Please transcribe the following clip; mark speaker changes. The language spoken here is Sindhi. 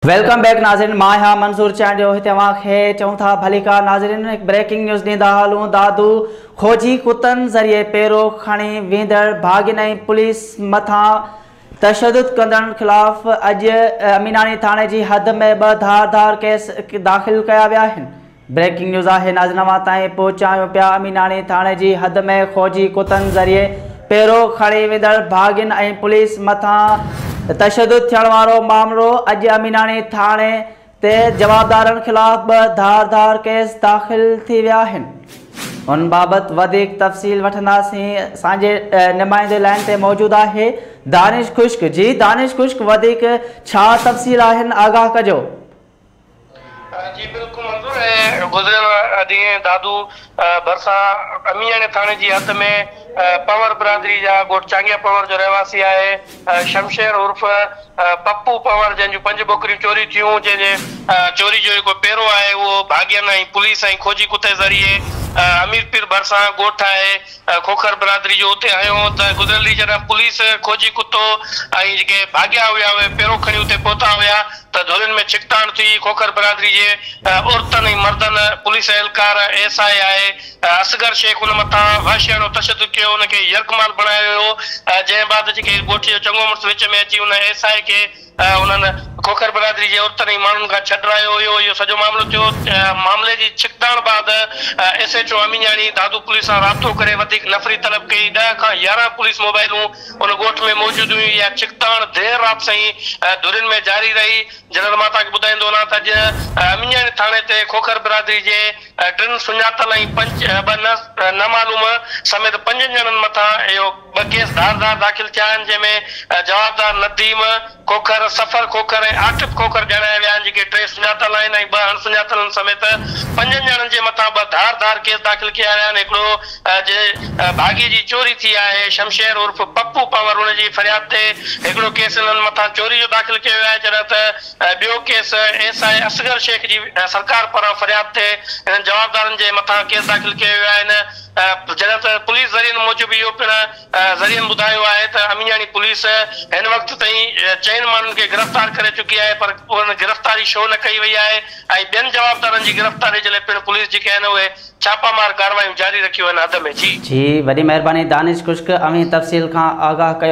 Speaker 1: Welcome back ناظرين مان آهيان منظور چانڊيو هتي اوهان کي چئون ٿا ڀليڪار ناظرين هڪ بريڪنگ نيوز ڏيندا هلون دادو کوجي ڪتن ذريعي پيرو کڻي ويندڙ ڀاڳين ۽ پوليس مٿان تشدد ڪندڙن خلاف اڄ اميناڻي ٿاڻي جي حد ۾ ٻه ڌار ڌار ڪيس داخل ڪيا ويا آهن. بريڪنگ نيوز آهي ناظرين اوهان تائين پهچايون پيا اميناڻي ٿاڻي جي حد ۾ فوجي ڪتن ذريعي پيرو کڻي ويندڙ ڀاڳين ۽ پوليس مٿان تشدد ٿيڻ وارو مامرو اڄ اميناڻي ٿاڻي تي جوابدارن خلاف ٻه ڌار ڌار ڪيس داخل ٿي ويا آهن ان بابت وڌيڪ تفصيل وٺنداسين اسان جي نمائندي لائين تي موجود آهي دانش خشڪ جي دانش خشڪ وڌيڪ ڇا تفصيل آهن آگاهه ڪجو.
Speaker 2: جي بلڪل منظور ۽ گذريل ڏينهن دادو ڀرسان امياڻي ٿاڻي جي حد ۾ پنهور برادري جا ڳوٺ چانگيا پنهور جو رهواسي آهي شمشير عرف پپو پنهور جنهن جون پنج ٻڪريون چوري ٿيون جنهن جي چوري جو جيڪو پيرو آهي اهو ڀاڳين ۽ پوليس ۽ کوجي ڪتي ذريعي امير پير ڀرسان ڳوٺ آهي کوکر برادري جو اتي هنيو ته گذريل ڏينهن جڏهن پوليس کوجي ڪتو ۽ جيڪي ڀاڳيا هيا اهي پيرو کڻي اتي پهتا هيا ته ڌرين ۾ ڇڪتاڻ ٿي، کوکر برادري جي عورتن ۽ مردن پوليس اهلڪار ايس I آء اصغر شيخ ان مٿان وحشياڻو تشدد ڪيو ان کي يرغمال بڻايو ويو جنهن بعد جيڪي ڳوٺ جو چڱو مڙس وچ ۾ اچي ان ايس I کي انهن کوکر برادري جي عورتن ۽ ماڻهن کان ڇڏرايو ويو اهو سڄو معاملو ٿيو معاملي جي ڇڪتاڻ بعد S H O Aminani Dadu police سان رابطو ڪري وڌيڪ نفري طلب ڪئي ڏهه کان 11 پوليس موبائلون ان ڳوٺ ۾ موجود هيون. اها ڇڪتاڻ دير رات تائين ڌرين ۾ جاري رهي. جنرل مان توهان کي ٻڌائيندو هلان ته اڄ امينياڻي ٿاڻي تي کوکر برادري جي ٽن سڃاتل ۽ پنج ٻه نه معلوم سميت پنجن ڄڻن مٿان اهو ٻه ڪيس ڌار ڌار داخل ٿيا آهن جنهن ۾ جوابدار نديم کوکر، صفر کوکر ۽ عاقب کوکر ڄاڻايا ويا آهن جيڪي ٽي سڃاتل آهن ۽ ٻه اڻ سڃاتلن سميت پنجن ڄڻن جي مٿان ٻه ڌار ڌار ڪيس داخل ڪيا ويا آهن هڪڙو جي ڀاڳي جي چوري ٿي آهي، شمشير عرف پپو پنور ان جي فرياد تي هڪڙو ڪيس انهن مٿان چوري جو داخل ڪيو ويو آهي جڏهن ته ٻيو case S I Asghar Shaikh جي سرڪار پاران فرياد تي انهن جوابدارن جي مٿان ڪيس داخل ڪيو ويو آهي جڏهن ته پوليس ذريعن موجب اهو پڻ ذريعن ٻڌايو آهي ته امينياڻي پوليس هن وقت تائين چئن ماڻهن کي گرفتار ڪري چڪي آهي پر انهن گرفتاري شو نه ڪئي وئي آهي ۽ ٻين جوابدارن جي گرفتاري جي لاء پڻ پوليس جيڪي آهن اهي ڇاپا مار ڪاروايون جاري رکيون آهن حد ۾ جي.
Speaker 1: جي وڏي مهرباني دانش خشڪ اوهين تفصيل کان آگاهه ڪيو.